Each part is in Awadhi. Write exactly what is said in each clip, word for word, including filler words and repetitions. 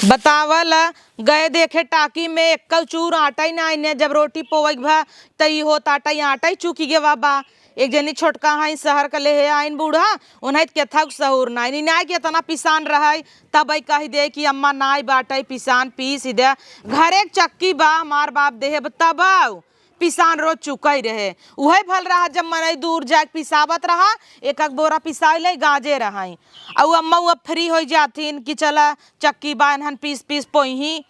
बतावल, गए देखे टाकी में एक्कउ चूर आटा ही नाई ने, जब रोटी पोवै के भा, त ई होत आटा ही, आटा ही चुकि गवा बा। एक जनी छोटका हईं, सहर क लेहे आइन बूढ़ा, उन्हैं त केथउ सहूर नाई, नाई के एतना पिसान रहै, तबइ कहि देइ कि अम्मा नाई बाटइ, पिसान पीसि दे। घरे क चक्की बा, हमार बाप देहे ब-, तबउ पिसान रोज चुकइ रहे। उहइ भल रहा, जब मनई दूर जाइके पिसावत रहा, एक एक बोरा पिसाइ लेइ, गाँजे रहइँ। अउ अम्मा उहाँ free होइ जाथिन कि चला, चक्की बा, एनहन पीस पीस पोइहीं।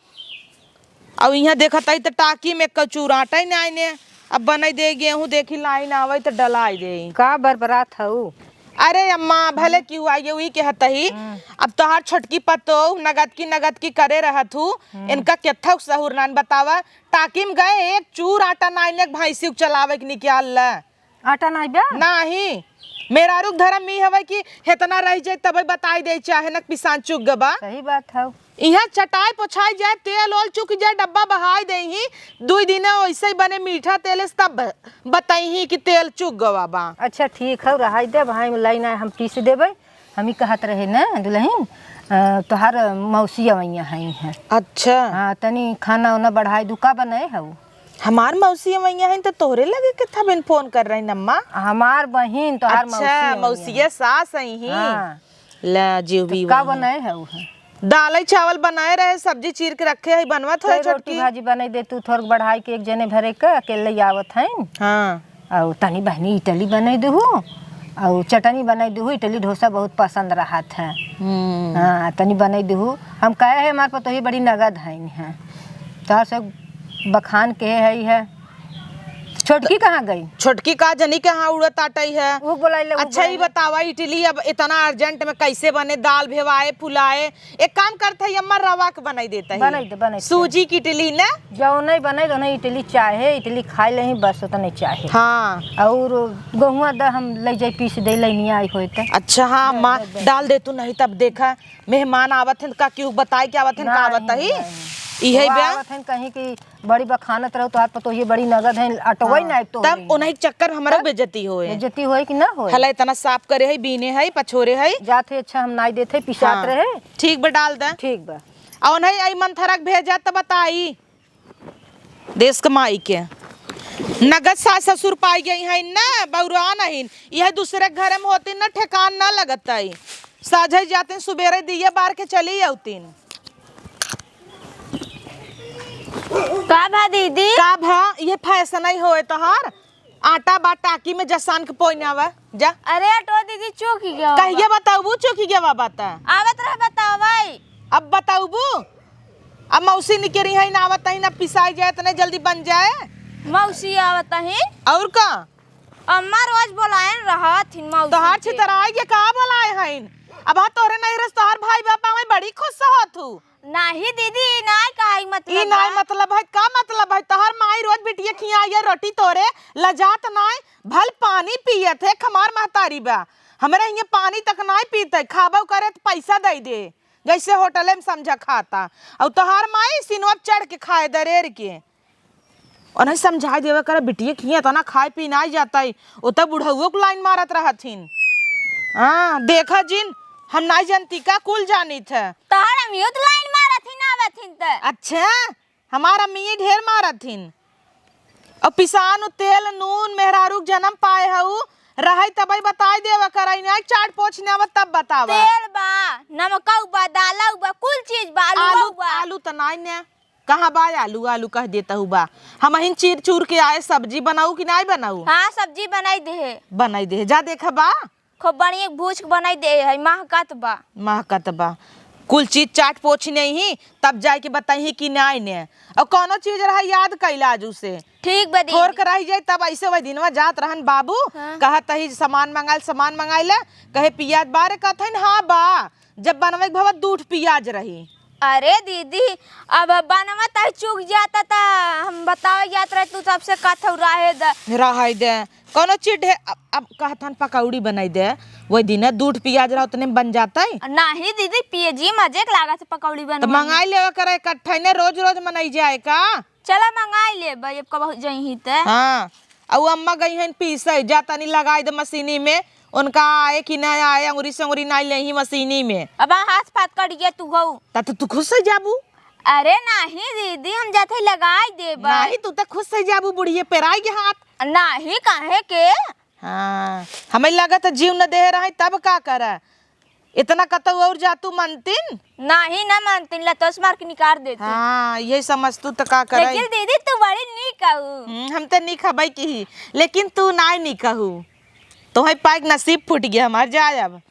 अउ इहाँ देखत हई त टाकी में एक्कउ चूर आटइ नाई ने। अब बनइ देइ गेहूँ, देखी line आवइ त डलाइ देइ। का बरबरात हऊ? अरे अम्मा, भले केहू आइ गे, उही कहत ही। हम्म। अब तोहार छोटकी पतोह नगद की नगद की करे रहत हू, हम्म। इनका केथउ सहूर नान बतावा। टाकी में गए, एक चूर आटा नाई ने, भैंसी के चलावे के निकाल ले। आटा नाई बा? नाही। मेहरारू के धरम ई हवइ कि हेतना रहि जाए तबइ बताइ देइ, चाहे न पिसान चुक गबा। सही बात हउ। इहाँ चटाइ पोछाइ जाए, तेल ओल चुक जाए, डब्बा बहाइ देइहीं, दुइ दिना ओइसइ बने मीठा तेले से तब ब-, बतइहीं कि तेल चुक गवा बा। अच्छा ठीक हउ, रहइ दे, भाई line आए, हम पीस देबइ। हम ई कहत रहे न दुलहिन, अ, तोहार मौसी अवइया हई हैं। अच्छा। हाँ, तनी खाना ओना बढ़ाइ दू, का बनए हउ? हमार मौसी अवइया हईं त तोहरे लगे के थबिन फोन कर रही अम्मा। हमार बहिन तोहार मौसी अच्छा, अवइया मौसिया हईं। सास अइहीं। हाँ। ला, जीव त का बीवा हईं। बनाए हउ है? दालइ चावल बनाए रहे, सब्जी चीर के रखे हई, बनवत होए कई रोटी छोटकी। भाजी बनाइ दे तू, थोर बढ़ाइ के एक जने भरे के, अकेले आवत हईं। हाँ। अउ तनी बहिनी इडली बनाइ देहु, अउ चटनी बनाइ देहु, इडली डोसा बहुत पसंद रहत है। हम्म। हाँ, तनी बनाइ देहु। हम कहे है, हमार पतोही बड़ी नगद हईं हैं। तोहार से बखान के हई है। छोटकी कहाँ गई? छोटकी का जनी कहाँ उड़त आटइ है। ऊ बोलाइ ले, ऊ अच्छा, ई बोलाइ ले। बतावा, इडली अब एतना urgent में कइसे बने? दाल भेवाए, फुलाए, एक काम करत हई अम्मा, रवा के बनाइ देत हई। बनाइ दे, बनाइ दे। सूजी की इडली ना? जौनइ बनाइ दे, ओनइ इडली चाहे, इडली खाइ लेहीं, बस ओतनइ चाहे। हाँ। अउर गहुआ द, हम लइ जाई पीस देई, लइनिया आई होए त। अच्छा, हाँ, दे, अम्मा, दे, दे। डाल दे तू, नहीं तब देखा, मेहमान आवत हैं, का केहू बताए के आवत हैं, का नहीं, आवत ही? नहीं। इहे वो बा। आवत हैं कहीं कि बड़ी बखानत रहो, तोहार पतोहिए बड़ी नगद हैं, अटवई हाँ, ना एक तो तब होई। उन्हीं के चक्कर में हमरा तब बेइज्जती होए। बेइज्जती होए कि ना होए? हला इतना साफ करे है, बीने है, पछोरे है। जात है, अच्छा, हम नाई देत है, पिसात हाँ, रहे। ठीक बा, डाल दे। ठीक बा। और नहीं, आई मंथरा के भेजा त बताई। देश के माई के। नगद सास ससुर पाई गई हैं ना, बौरा नहीं। यह दूसरे के घर में होती ना, ठेकान ना लगत है। साझे जातिन, सुबेरे दिए बार के चली अउतिन। का भा दीदी? का भा? ये fashion ही होए तोहार? आटा बा टाकी में, जा सान के पोइन आवा, जा। अरे अटो दीदी, चूक गया बा। कहिया बताउबू चूक गया बा बात? आवत रह बतावई। अब बताउबू? अब मौसी निकरी है ना, आवत ही ना, पिसाई जाए, इतने जल्दी बन जाए। मौसी आवत ही। और का? अम्मा रोज बोलायन रहत हिन मौसी तोहार के। छितराई के का बोलाए हईन? अब हाँ तोहरे नैहरे से तोहार भाई बाप आवे बड़ी खुश होत हू। नाही दीदी, ई नाय कहा, ई मतलब ई नाय बा। मतलब है, का मतलब है? तोहार माई रोज बिटिया खिया ये रोटी तोरे लजात नाय, भल पानी पियत है, खमार महतारी बा। हमरे हिये पानी तक नाय पीते, खाबो करे त पैसा दे दे, जैसे होटले में समझा खाता। और तोहार माई सिनवा पे चढ़ के खाए दरेर के। ओनही समझाइ देवे करे, बिटिया खिया तना खाए पी नाई जाता है, ओ त बुढ़उओ के line मारत रहथिन। हाँ, देखा जिन, हम नाई जानती का, कुल जानित है। तोहर अम्मियो त line मारत ही ना आवत हिन त। अच्छा, हमार अम्मिये ढेर मारत हिन। और पिसान तेल नून मेहरारू के जन्म पाए हऊ, रहई तबई बताई देवे करे, नाई चाट पोछ ने आवत तब बतावा। तेल बा, नमकऊ बा, दालऊ बा, कुल चीज बा, आलू, आलूओ बा। आलू त नाई ने। कहाँ बा आलू? आलू कह देता हूँ बा। हमहिन चीर चूर के आए, सब्जी बनाऊ कि नाई बनाऊ? हाँ, सब्जी बनाई दे। बनाई दे, जा देखा बा। खूब बढ़िया भूज के बनाई दे है, महकत बा। महकत बा। कुल चीज चाट पोछ नहीं, तब जाए के बताई कि नाई ने। और कौनो चीज रहा याद कैला आजू से। ठीक बा दीदी। थोर के रह जाए, तब ऐसे वही दिनवा जात रहन बाबू, हाँ। कहत ही सामान मंगाइल, सामान मंगाइल, कहे पियाज बारे कहत हन, हाँ बा। जब बनवे के भवा दूठ पियाज रही। अरे दीदी, अब बनवा तही चूक जाता त हम बतावे जात रहे, तू सबसे कथऊ रहे द। रहे दे, कौनो चीज ढे-, अब, अब कहत हन पकौड़ी बनाई दे, वही दिन दूठ पियाज रहा उतने में बन जाता है। नहीं दीदी, पियजी मजे के लागत है पकौड़ी तो बनवा में। मंगाई लेवे करे इकट्ठा ने, रोज रोज मनाई जाए का? चला मंगाई लेबे, अब कबहू जइही त। हाँ, अउ अम्मा गई हन पीसे, जा तनी लगाई दे मशीनी में, उनका आए कि ना आए, अंगुरी से अंगुरी नाई लेही मशीनी में। अब हाथ पात कट गया तू हो। त, त तू खुश हो जाबू? अरे नाही दीदी, हम जाते लगाई देबा। नाही, तू त खुश हो जाबू, बुढ़िए पेराई के हाथ। नाही, काहे के? हाँ, हमें लगत है जीव न देहे रहे तब का करे? इतना कतौ और जा तू मनतिन? नाही ना मनतिन, लतोस मार के निकाल देती। हाँ, यही समझ तू त का करे? लेकिन दीदी तू बड़ी नीक हऊ। हम्म, हम त नीक हबै की ही, लेकिन तू नाय नीक हऊ। तोहे पाइक नसीब फूट गया हमार, जा अब।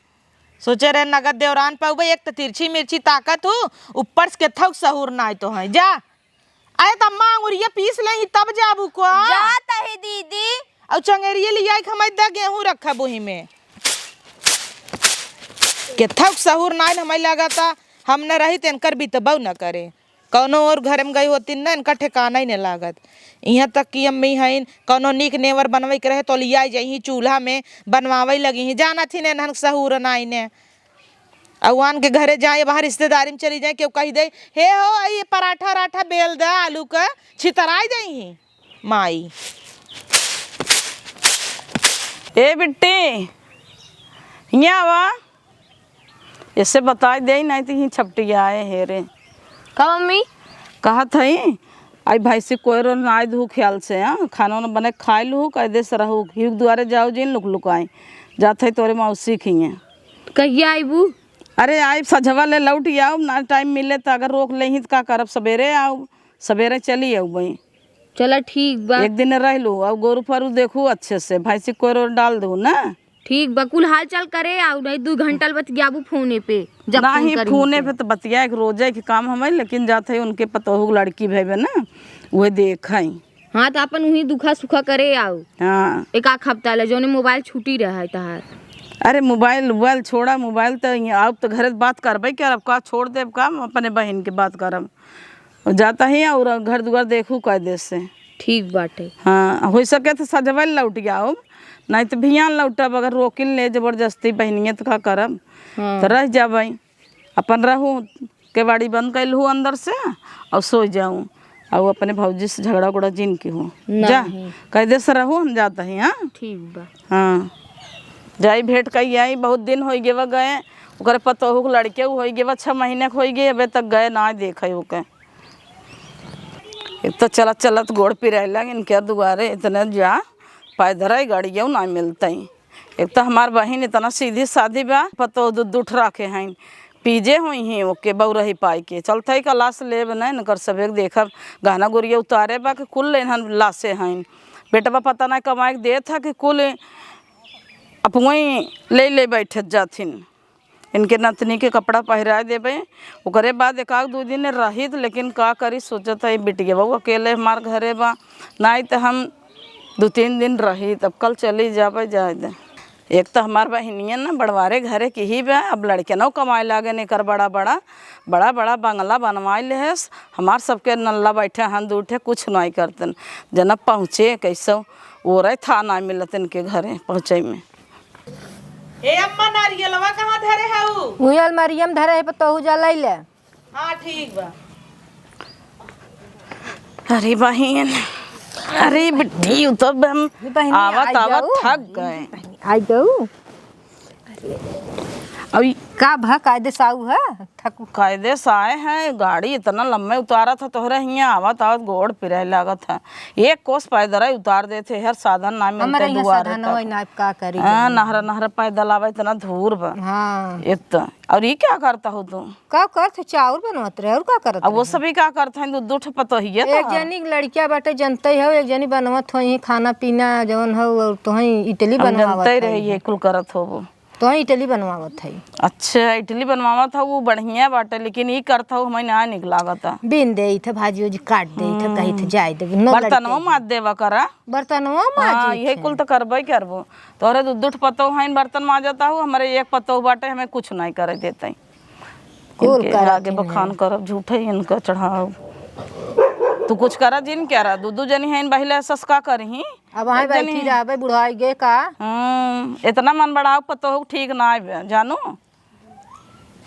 सोचे रहे नगद देवरान पाउबे, एक त तिरछी मिर्ची ताकत हूँ, ऊपर से केथौक सहूर नाय तोहे, जा। अरे त अम्मा अंगुरिया पीस लेही तब जाबू को। जात ही दीदी। अउ चंगेरिया लियाई के हमारे दा गेहूं रखब ओही में। केथौक सहूर नाइन हमारे लागता, हम न रही त इनकर बितबौ न करे। कौनो और घर में गई होती न, इनका ठिकाना ही न लागत। यहाँ तक कि अम्मी हईन, कौनो नीक नेवर बनवे के रहे तो लियाई जइही चूल्हा में बनवावे लगी ही। जानत ही न इन्हन सहूर नाइन। अउआन के घरे जाए, वहाँ रिश्तेदारी में चली जाए, केहू कहि दे, "हे हो, ई पराठा वराठा बेल द आलू क," छितराई जाइहीं माई। ए बिट्टी, हियाँ आवा, इसे बताई दे, नहीं तो ही छपटी आए हे रे। का मम्मी? कहत हई, आई भैंसी कोयरो नाय दू ख्याल से, हाँ? खाना वाना बने खाए लू, कायदे से रहू। हिउक दुआरे जाओ जिन लुक लुकाई। जात है तोरे मौसी खिए। कहिया आइबू? अरे आइब सझवा ले लौट आउब, ना टाइम मिले त अगर रोक लेही त का करब, सबेरे आउब, सबेरे चली आउब बई। चला ठीक बा। एक दिन रह लू, अब गोरू परू देखू अच्छे से, भैंसी कोयरो डाल दू ना। ठीक बा, कुल हाल चाल करे आउ, नहीं दू घंटा ले बतियाबू फोने पे, जब फोन नाही, करी फोने तो। पे तो बतिया, एक रोजे के काम हमें, लेकिन जात है उनके पतोहू के लड़की भइबे ना, उहे देख है। हाँ, तो अपन उही दुखा सुखा करे आउ। हाँ। एक आख हफ्ता ले, जौने मोबाइल छुट्टी रहे तहार। अरे मोबाइल, मोबाइल छोड़ा, मोबाइल तो यहाँ आउब तो घरे बात करबे करब, का छोड़ देब का, हम अपने बहिन के बात करब। जाता ही और घर दुआर देखू कायदे से। ठीक बाटे। हाँ, हो सके तो सजवल लौट जाओ, नहीं तो भियान लौटब, अगर रोकिन ले जबरदस्ती बहिनिया तो का करब? हाँ। तो रह जाबे, अपन रहू, केवाड़ी बंद कर लू अंदर से और सो जाऊ, और अपने भौजी से झगड़ा उगड़ा जिन की हो। जा, नहीं। कायदे से रहू, हम जाता ही। हाँ। ठीक बा। हाँ, जाई भेंट कई आई, बहुत दिन होई गेवा गए, ओकरे पतोहू के लड़के होई गेवा, छह महीने के होई गए, अबे तक गए ना देखे ओके। एक तो चलत चलत गोड़ पिराए लग इनके दुआरे, इतने जा पैदल ही गाड़ियों ना मिलते। एक तो हमार बहिन इतना सीधी सादी बा, पतोह दू दुठ राखे हैं, पीजे हुई हैं ओके बउरही पाई के। चलते ही कलास लेब न, इनकर सभे के देखब, गहना गुरिया उतारे बा कि कुल इन्हन लासे हैं। बेटवा पता नहीं कमाए के देत है कि कुल अपवई ले ले बैठत जाथिन। इनके नतनी के कपड़ा पहिराए देबे, ओकरे बाद एक आध दू दिन रहित, लेकिन का करी, सोचत है बिटिया बहू अकेले हमार घरे बा, नाई त हम दू तीन दिन रहित, अब कल चली जाबे, जाए दे। एक तो हमार बहिनिया ना बड़वारे घरे की ही बा, अब लड़के नौ कमाए लागे, एकर बड़ा बड़ा, बड़ा बड़ा बंगला बनवाए लेहस, हमार सबके नल्ला बैठे हन, दू ठे कुछ नाई करतन, जना पहुँचे कैसो, ओरे था ना मिलत इनके घरे पहुँचे में। ए अम्मा, नारियलवा कहाँ धरे हऊ? उही अलमारिया में धरे है, पतोहू जा लई ले। हाँ, ठीक बा। अरे बहिन, अरे बिट्टी, उ तो हम ये बहिनी आवत आई आवत जाऊ। थक गए। आई जाऊ। अभी का भा कायदे से आऊ है? थकू। कायदे से आए हैं, गाड़ी इतना लम्बे उतारा था, तोहरे हियाँ आवत आवत गोड़ पिराए लागत है। एक कोस पैदल ही उतार देते, हर साधन ना मिलते हमारे यहाँ दुआरे साधन तक। होई ना, अब का करी हाँ, जब नहरा नहरा पैदल आवे, इतना धूर बा। हाँ। एक तो, और ये क्या करता हो तू? का करत है? चाउर बनवत रहे, और का करत अब वो रहे? सभी का करत हैं, दू, दू ठे पतोहिए एक तो। जनी के लड़किया बाटे, जनते हो, एक जनी बनवत हो, ये खाना पीना जवन हो, और तो ही इडली हम बनवावत जनते है। रहे, ये कुल करत हो वो। तो इडली बनवावत है। अच्छा, इडली बनवावत है, वो बढ़िया बाटे, लेकिन ई करत हो, हमें ना निक लागत है। बीन देइत है, भाजी उजी काट देइत है, हम्म। कहित है, जाए देबे, नौ बर्तनवा लड़के हैं। माज देवा करा। बर्तनवा माजी हाँ, यही थे। कुल तो करबे करबो। तोहरे दू, दू ठे पतोह हैं, बर्तन माजत हो, हमारे एक पतोह बाटे, हमें कुछ नहीं करे देते। कुल इनके करत आगे ही बखान हैं। करब, झूठे ही इनका चढ़ाओ। तू कुछ करा जिन क्या रहा, दू, दू जनी हैं, बहिले सस का करही। अब वहाँ एक जनी बैठी रहबे, बुढ़ाई गे का? हम्म, इतना मन बढ़ाओ, पतोह ठीक ना आवे, जानू।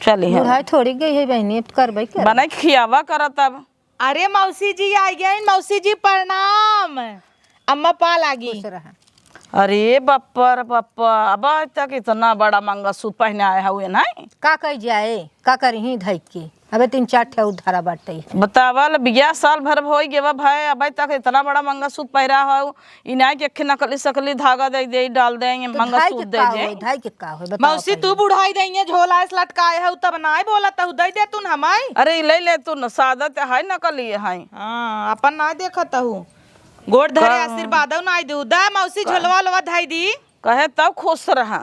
चली हम। बुढ़ाई थोड़ी गई है बहनी, अब करबे कर। बनाई खियावा करत अब। अरे मौसी जी आ गइन, मौसी जी प्रणाम। अम्मा पा लागी। खुश रहा। अरे बप्पा रे बप्पा, अब तक इतना बड़ा मंगलसूत्र पहनाए हउए, नहीं? का कही जाए, का करिहीं धइ के? अबे तीन चार ठे और धरा बाटे। बतावा ल, बियाह साल भर होइ गवा भाई, अबे तक इतना बड़ा मंगलसूत्र पहिरा हउ, ई नाहीं कि एक नकली सकली धागा दइ दे, डाल दे, तो धाई मंगलसूत्र के दइ का दे। होई, धाई के का होई, बतावा मौसी, तू पहिले। बुढ़ाई दइहे, झोला ऐसे लटकाए हउ, तब नाहीं बोलत हउ, दइ दे तू न हमाई। अरे, ई लइ ले तू न, सादा ते है, नकली है। हाँ, अपन नाहीं देखत हउ। गोड़ धरे का? आशीर्वादउ नाहीं देउ। दा मौसी, का? झोलवा ओलवा धइ दी। कहे तब खुश रहा।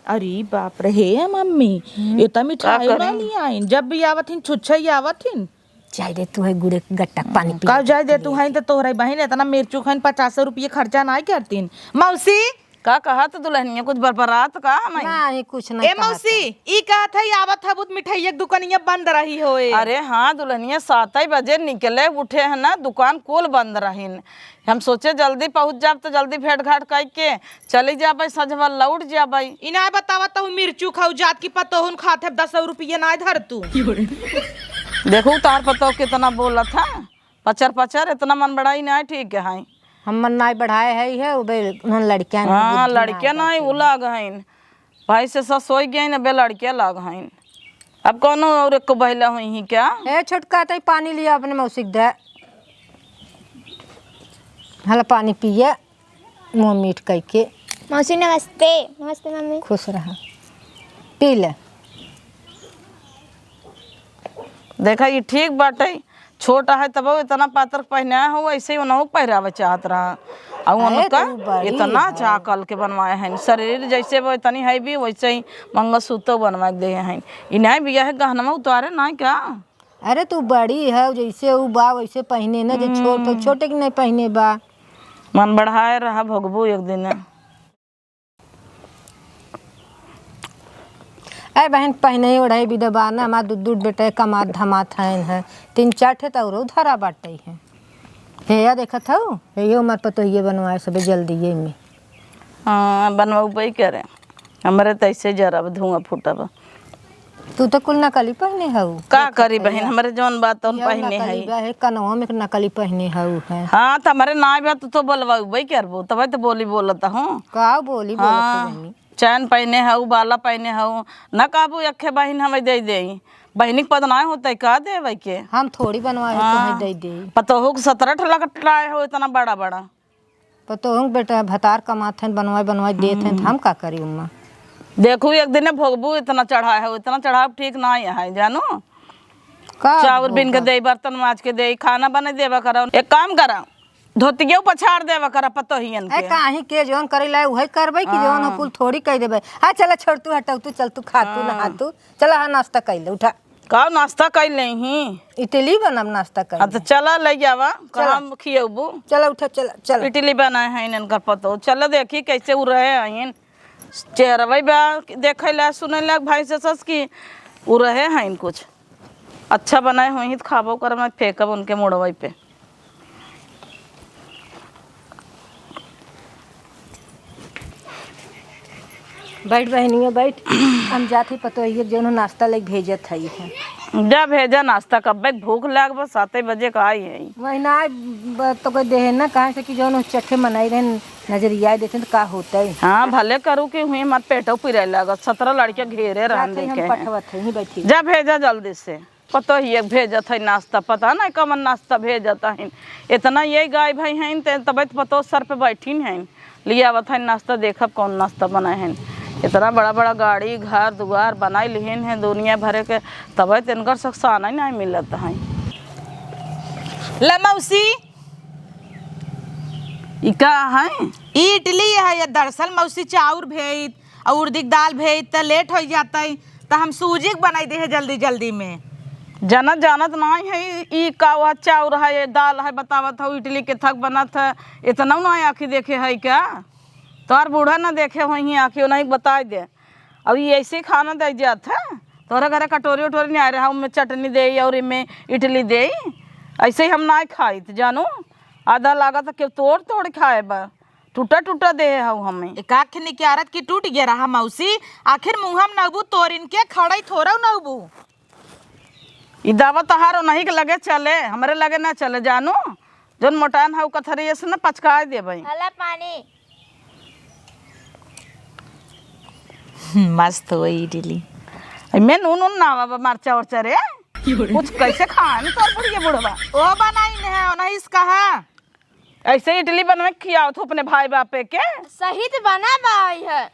अरे बाप रे, हे मम्मी, हम्म। ये तो का मिठाई करी? ना ले आइन। जब भी आवत हिन, छुच्छे ही आवत हिन। जाए दे तू, है गुड़े के गट्टा के पानी पी का ले जाए दे तू, है तो तोहरे बहिन इतना मिर्चू खाइन, पचास रुपये खर्चा नाहीं करतीन। मौसी। का कहत दुल्हनिया, कुछ बरबरात का हमाई? नाहीं, कुछ नाहीं ए कहत। मौसी, ई कहत है, आवत है, बहुत मिठाई एक दुकानिया बंद रही होए। अरे हाँ, दुल्हनिया सात ही बजे निकले उठे है ना, दुकान कुल बंद रहीन। हम सोचे जल्दी पहुँच जाब तो जल्दी भेंट घाट कइ के चली जाबै, सझवा लौट जाबै। ई नाय बतावा तहु मिर्चू खाऊ जात की पतोहुन खात है, दस रुपये नाय धर तू। देखू तार पतोह कितना बोलत है, पचर पचर, इतना मन बढ़ाई नाय ठीक है। हम मन नाय बढ़ाए है, है, उबे उन्हन लड़कियां हाँ, बुद्धि नाय लड़कियां नाय, करते। उ लाग हइन। भाई से ससोई गइन, अबे लड़कियां लाग हइन। अब कौनो और एक को बहिला हुई ही क्या? ए छोटका, तई पानी लिया अपने मौसी के दे। हला पानी पिए, मुँह मीठ कइके। मौसी नमस्ते। नमस्ते मम्मी। खुश रहा, पी ले। देखा, ई ठीक बाटे, छोट है तब इतना पातर पहिनाए हो, ऐसे ही उनहु पहिरावे चाहत रहा। और अरे, उनका तू बड़ी इतना है। चाकल के बनवाए हैं, शरीर जैसे वो इतनी है भी, वैसे ही मंगलसूत्र बनवा के दे हैं। ई नाय बियाह गहनवा उतारे नाय का? अरे, तू बड़ी है, जैसे उ बा वैसे पहिने ना, जे छोट हो, हम्म। छोटे के नहीं पहिने बा। मन बढ़ाए रहा, भोगबू एक दिन। ए बहन, पहिने ओढ़े बिदा बा ना, हमार दू, दू बेटे कमात धमात हइन है, तीन चार ठे त औरो धरा बाटे है। हे या देखत हऊ, हे यो हमार पतोहिए बनवाए सबे जल्दी ये में। हाँ, बनवाउबे करे, हमरे त ऐसे जरब, धुआं फूटब। तू तो कुल नकली पहिने हऊ। का देखत करी हई बहन, या। हमरे जौन बात तौन या पहिने नकली हई। बा, हे कनवा में नकली पहिने हऊ है। हाँ, त हमरे नाय बा, तू तो बोलवाउबे करबो, तबे तो बोली बोलत हूँ। का बोली बोलत हाँ। हई बहनी? चैन पहिने हऊ, बाला पहिने हऊ, न कहबू एक्खे बहिन हमें दे देई। बहिनी के पद नाय होतै का देवै के? हम थोड़ी बनवाए हाँ। तोहे दे देई। पतोहू के सतरह ठे लकटाए हो इतना बड़ा बड़ा। पतोहू के बेटा भतार कमात हैं, बनवाए बनवाए देत हैं, त हम्म। हम का करी उम्मा? देखू एक दिन भोगबू, इतना चढ़ाए हो, इतना चढ़ाव ठीक नाय है, जानू। का चाउर बीन के भोगा? देई, बर्तन माज के देई, खाना बने देवा करो। एक काम करा, धोतियो पछाड़ देवा करा पतोहियन ए, के। काहे के जौन करे लाए उहे करबै कि जौन हाँ। कुल थोड़ी कह देबै। हाँ, चला छोड़ तू, हटाऊ तू, चल तू, खा तू, नहा हाँ। तू। चला, हाँ, नाश्ता कर ले, उठा। का नाश्ता कर ले ही? इडली बनब नाश्ता कर हाँ, तो ले। चला ले जावा, चला। कहाँ खियौबू? चला, उठा, चला, चला। इडली बनाए हैं इनकर पतोह। चला देखी कैसे उ रहे हैं। चेहरवै बा, देखै ला, सुनै ला भाई से सस की उ रहे हैं कुछ। अच्छा बनाए होइहीं त खाबो करब, नाहीं फेंकब उनके मुड़वै पे। बैठ बहनिया, बैठ। हम जात ही पतोहिए के जौन नाश्ता लेके भेजत हई है। जा भेजा नाश्ता, कब्बे के भूख लाग बा, साते बजे का आई है। वही ना, ब-, तो कोई देहे ना, कहाँ से कि जौन चट्ठे मनाई रहे, नजरिया देते तो का होतै? हाँ, भले करू कि हुई मत पेटो पिराए लागत, सतरह लड़के घेरे रहन जात हई हम देखे हैं। पठवत हई, ही बैठी। जा भेजा जल्दी से। पतोहिए के भेजत है नाश्ता, पता नहीं कवन नाश्ता भेजत हइन। इतना ये गाय भाई हइन, ते तबे त पतोह सर पे बैठिन हइन। लियावत हइन नाश्ता, देखब कौन नाश्ता बनाए हइन। इतना बड़ा बड़ा गाड़ी, घर दुआर बनाए लिहिन हैं दुनिया भरे के, तबे त इनकर सकसाना ही नहीं मिलत है। ले मौसी, ई का है? ई इडली है, ये दरअसल मौसी चाउर भेइत और उड़दी के दाल भेइत त लेट हो जाता है। त हम सूजी के बनाई दे है जल्दी जल्दी में। जानत जानत नाहीं है, ई का वह चाउर है, ये दाल है, बतावत हौ इडली के थक बनत है, इतना ना आँखी देखे है क्या? तोहर बूढ़ा ना देखे होइहीं आँखी, उन्हीं के बताई दे। और ये ऐसे ही खाना दे जात है, तोहरे घरे कटोरी उटोरी नहीं आए रहा, उनमें चटनी दे और इनमें इडली दे, ऐसे ही हम ना खाइत जानू। आधा लागत केहू तोड़ तोड़ खाए बा, टूटा टूटा देहे हऊ हमें। एक आँख निकारत की टूट गया रहा मौसी, आखिर मुँह में नबू तोरिन के खड़ई थोरौ नबू। ई दावा तहार ओनही के लगे चले, हमरे लगे ना चले जानू। जौन मोटान हऊ कथरी से न पचकाए देबै। हला पानी। मस्त होई इडली। एमे नून उन ना बा, मरचा उरचा रे। कुछ कैसे खाए न तोर बुढ़िया बुढ़वा? ओ बनाइन है, ओनहिस कहा। ऐसे इडली बनवे के खियावत हो अपने भाई बापे के। सही त बना बाई है।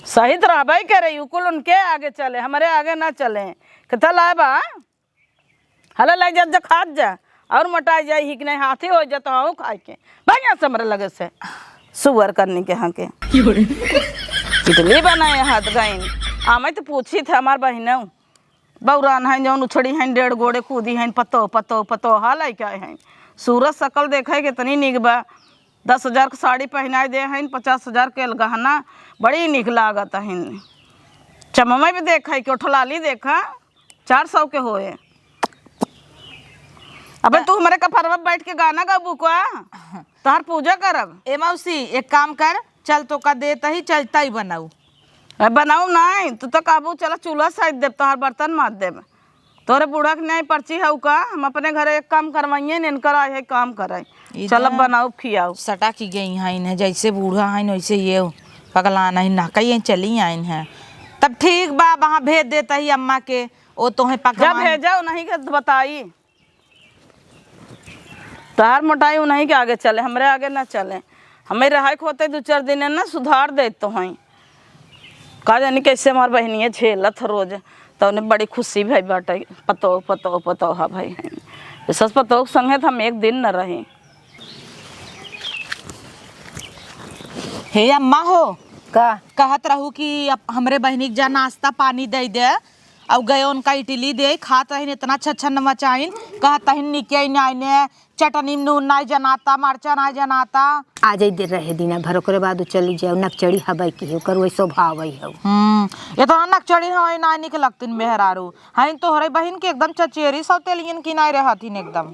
सही त रहबे करे, उ कुल उनके आगे चले, हमरे आगे ना चले। कितना लाए बा? हला लाई जा, जा खात जा, और मोटाई जाई ही कि नहीं, हाथी हो जात हूँ खाए के। भाग यहाँ से हमरे लगे से, सुअर करने के यहाँ के। इडली बनाए हाथ गइन, आमे तो पूछी थे हमार बहिनऊ, बौरान हैं जौन उछड़ी हैं, डेढ़ गोड़े कूदी हैं, पतो, पतो, पतो, हाल है क्या हैं? सूरत सकल देखे कितनी निक बा, दस हजार के साड़ी पहनाए दे हैं, पचास हजार के गहना, बड़ी निक लागत हैं। चममे भी देखे, के ओठलाली देखा, चार सौ के होए। अबे त- तू हमरे कपरवा बैठ के गाना गाबू का? तोहार पूजा करब। ए मौसी, एक काम कर, चल तोका देत ही, चल तई बनाऊ। ए, बनाऊ नाई, तू तो कहबू चला चूल्हा साइड देब, तोहार बर्तन माज देब। तोरे बूढ़ा के नाई पर्ची हऊ का? हम अपने घरे एक काम करवाइए, इनकर आए है काम करे। ई चल अब जा। बनाऊ खियाऊ। सटा की गई हैं इन्हें, जैसे बूढ़ा हैं वैसे ये पगला नहीं ना कहीं चली आइन हैं। तब ठीक बा, वहाँ भेज देत ही अम्मा के, ओ तोहे जब पकवान। भेजा उन्हीं के बताई। तोहार मोटाई उन्हीं के आगे चले, हमरे आगे ना चले। हमें रहे के होते दो चार दिन ना सुधार देत तो हैं। का जानी कैसे हमार बहिनिया झेलत ह रोज, तो उन्हें बड़ी खुशी भई बाटे। पतोह, पतोह, पतोह है भाई। ये सस पतोह के संगे तो हम एक दिन न रही। हे अम्मा हो, का? कहत रहू कि अब हमरे बहिनी के जा नाश्ता पानी दे दे, अब गए उनका इडली दे, खात रहिन इतना छछन मचाइन, कहत रहिन निके नाइने, चटनी में नून नाई जनाता, मरचा नाई जनाता। आ जाई दे रहे दिना भर, ओकरे बाद उ चली जाओ, नकचड़ी हबै की है, ओकर वही स्वभाव है हौ। हम्म, इतना नकचड़ी हमारी नाई निक लगतिन मेहरारू। हइन तोहरे बहिन के एकदम चचेरी सौतेलियन की नाई रहतिन एकदम।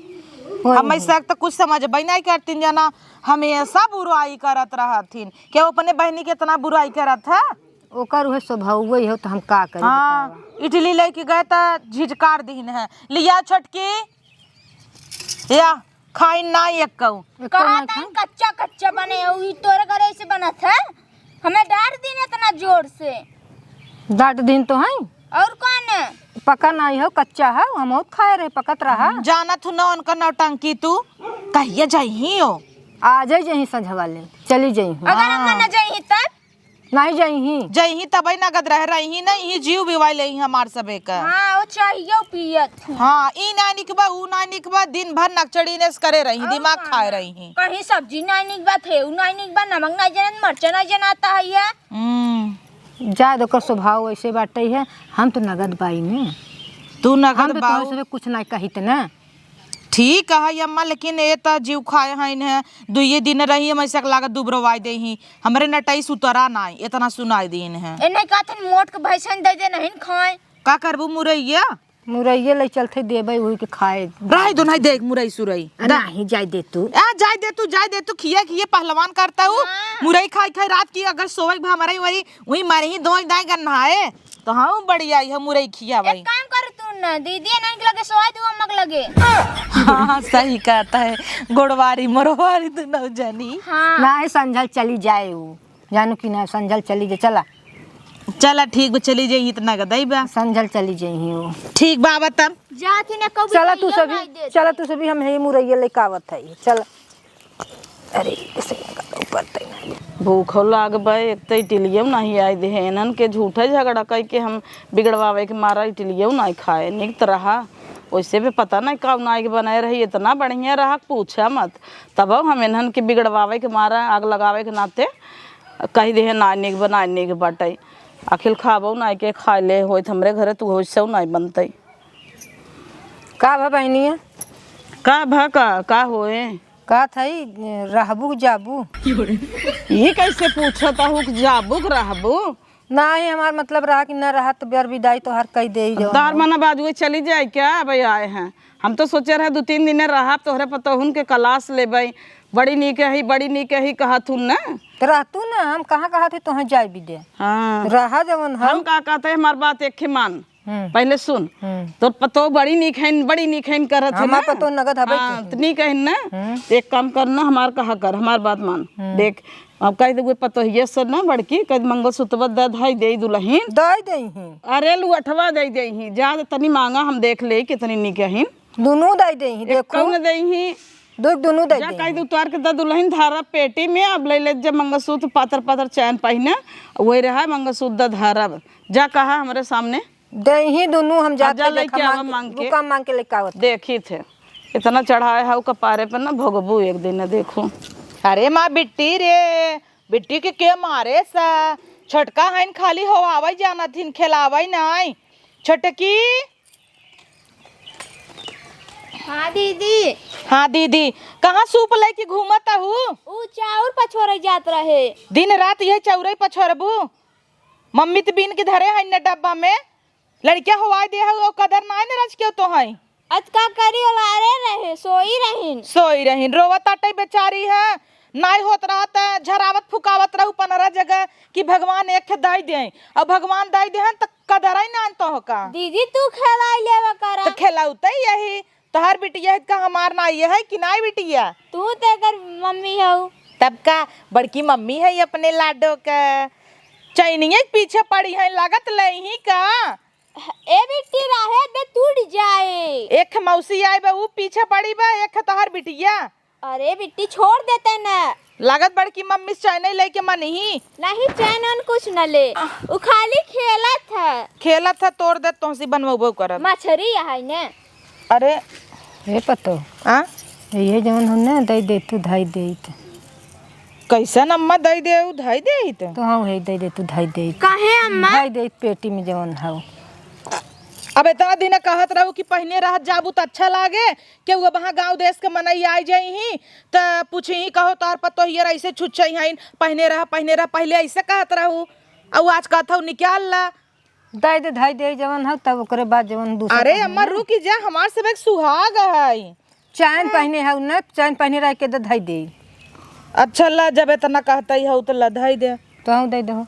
वही हम है। ऐसे तो कुछ समझबै नाई करतिन जना, हमेशा बुराई करत रहतिन। केहू अपने बहिनी के इतना बुराई करत है? ओकर उहे स्वभाव वही हो, तो हम का करी हाँ, बतावा? इडली लेके गए त झिझकार दीन है, लिया छोटकी, या खाई ना एक कऊ। एक कऊ कहा ना ताई खाई। कच्चा कच्चा बने हो, ई तोरे घरे से बनत है, हमें डांट दीन इतना जोर से। डांट दीन तो है। और कौन है? पका नहीं हो, कच्चा है, हम बहुत खाए रहे, पकत रहा। जानत हूँ ना उनका नौटंकी तू, कहिया जाइही हो? आ जाई जहीं संझवा ले, चली जाई हूँ। अगर हम हाँ। ना जाइही तब? नहीं जाइही। जइही तबई नगद रह रही नहीं, ही जीव बिवाई लेही हमार सबे का। हाँ, वो चाहिए पियत। हाँ, ई ना निकबा, ऊ ना निकबा, दिन भर नकचड़ी नेस करे रही, और दिमाग का खाए ना? रही। कहीं सब्जी ना निकबा, थे ऊ ना निकबा, नमक ना जनत, मरचा ना जनाता है ये। हम्म। जा दे, ओकर स्वभाव वैसे बाटे है, हम तो नगद बाई ने। तू नगद हम तो बाऊ। तोहरे से कुछ ना कहित ना। ठीक है अम्मा, लेकिन ए त जीव खाए हइन है, दुइये दिन रही, हम ऐसे लागत दुबरवाई देही। हमरे नटई सुतरा नाई, इतना सुनाई दीन है। ए नहीं कहत हन मोट के भैंसन दे दे, नहीं खाए। का करबू मुरैया? मुरैये ले चलते देबै, वही के खाए। रहे दो, नहीं देख मुरई सुरई। अरे दा। नहीं, जाए दे तू। आ, जाए दे तू, जाए दे तू, खिए खिए पहलवान करता हूँ। हाँ। मुरई खाई खाई रात की अगर सोवे के भा मरई वही, वही मरही दोई दाई गन्हाए। तो हाँ, बढ़िया, यह मुरई खिया एक भाई। काम कर तू ना, दीदी नहीं के लगे सोए तू अम्मा के लगे। हाँ, सही कहता है, गोड़वारी मोरवारी दोनों जनी। हाँ। ना, संझल चली जाए वो, जानू कि ना, संझल चली जाए, चला। चला, ठीक बा, चली जाई, इतना का दई बा। संझल चली जाई वो। ठीक बा, आवा तब। जाती ना कबू चला तू सभी, चला तू सभी, हम यही मुरैया लेके आवत है, चला। अरे, इसे लगा तो ऊपर तक नहीं। भूखो लाग बा, एक तो इटिलियो नहीं आए दे है, इन्हन के झूठे झगड़ा कई के हम बिगड़वावे के मारा इटिलियो नहीं खाए, निक त रहा। वैसे भी पता नहीं कब नाई के बनाए रही, इतना बढ़िया रहा, पूछा मत। तब हम इन्हन के बिगड़वावे के मारा, आग लगावे के नाते कही दे है, "नाई निक बा, नाई निक बाटे।" आखिर खाबो नाई के खाए ले होइत हमरे घरे, तू वैसे नाई बनते। का भा बहिनिया? का भा का, का होए? का थई, रहबू कि जाबू? ये कैसे पूछत हूँ कि जाबू कि रहबू? नाही, हमार मतलब रहा कि न रहा तो बेर विदाई तोहार कई देई जवन तार हो। मना बाजुए चली जाए क्या? अब आए हैं, हम तो सोचे रहे दो तीन दिन रहब, तोहरे पतोहुन के क्लास लेबै, बड़ी नीक है, बड़ी नीक है कहत हुन ना। तो रहतू ना, हम कहाँ कहत है तोहे जाए भी दे। हाँ। रहा जवन हम हम का कहते हैं, हमार बात एक ही मान। हम्म। पहले सुन, हम्म। तोर पतोह बड़ी नीक हइन, बड़ी नीक हइन करत है हमार ना। पतोह नगद हबे हाँ, की। तो नीक हइन ना। हम्म। एक काम कर ना, हमार कहा कर, हमार बात मान। हम्म। देख, अब कहि देबे पतोहिए से ना बड़की, कहि दे मंगलसूत्रवा दे धाई देई दुलहिन। दइ देइहीं। अरे लुअठवा दइ देइहीं, जा तनी माँगा हम देख लेई कितनी निक हइन। दुनू दइ देइहीं, देखू। एक्कउ न देइहीं। दु-, दुनू दइ जा देइहीं। कहि दे उतार के द दुलहिन धारब पेटी में, अब लइ ले जब मंगलसूत्र पातर पातर चैन पहिने, वही रहा मंगलसूत्र द धारब। जा कहा हमरे सामने। देइहीं दुनू, हम अब जाके जा लइके देखा आवा माँग के, माँग के। रुका माँग के लइके आवत। देखी थे, इतना चढ़ाए हउ कपारे पे ना भोगबू एक दिन, देखू। अरे माँ बिट्टी रे, बिट्टी के के मारे सा? छोटका हइन खाली होआवइ जानत हिन, खेलावइ नाई। छोटकी। हाँ दीदी। हाँ दीदी, कहाँ सूप लइके घूमत हू? ऊ चाउर पछोरे जात रहे। दिन रात यही चाउरइ पछोरबू? मम्मी त बीन के धरे हइन न डब्बा में। लड़किया होवाई दे हउ, कदर नाई न रच के तो हई। अच का करी, ओलारे रहे, सोई रहिन। सोई रहिन, रोवत आटइ बेचारी है, नाई होत रहत, झरावत फुकावत रहू पनरह जगह कि भगवान एक खे दइ दें, अउ भगवान दइ देहन त कदरइ नान तो का। दीदी, तू खेलाई लेवा करा। त खेलौते यही, तोहार बिटिया है का हमार नाई है कि नाई बिटिया? तू त एकर मम्मी हऊ। तब का, बड़की मम्मी है अपने लाडो का। चैनिये के पीछे पड़ी है, लागत लेही का? ए बिट्टी, रहे दे, टूट जाए। एक मौसी आई बा, ऊ पीछे पड़ी बा, एक तोहार बिटिया। अरे बिट्टी, छोड़ देते न। लागत बड़की मम्मी से चैन लइके मनही। नहीं, चैन वैन कुछ न ले, ऊ खाली खेलत है। खेलत है, तोड़ दे, तोहसी बनवबो करब। मछरी है न। अरे। हे पतो। आ? ये जवन हो न, दइ दे तू, धइ देइत। कैसन अम्मा दइ देउ, धइ देइत? तो हाँ, हे दइ दे तू, धइ देइत। काहे अम्मा? धइ देइत पेटी में जवन हउ। अब इतना दिन कहत रहू कि पहिने रहत जाबू त अच्छा लागे, केहू अब वहाँ गाँव देश के मनई आइ जइहीं त पूछिहीं, कहो तोहर पतोहियर ऐसे छुच्छई हइन, पहिने रह, पहिने रह, पहिले ऐसे कहत रहू, अउ आज कहत हऊ निकाल ला। दइ दे, धइ दे जवन हउ, तब ओकरे बाद जवन दूसर अरे कहूँ अम्मा ना। रुकी जा, हमार सब एक सुहाग है। चैन हाँ। पहिने हउ न, चैन पहिने रह के दे, धइ दे। अच्छा ला, जब इतना कहतइ हउ त ला धइ दे। तो हउ दइ दहो।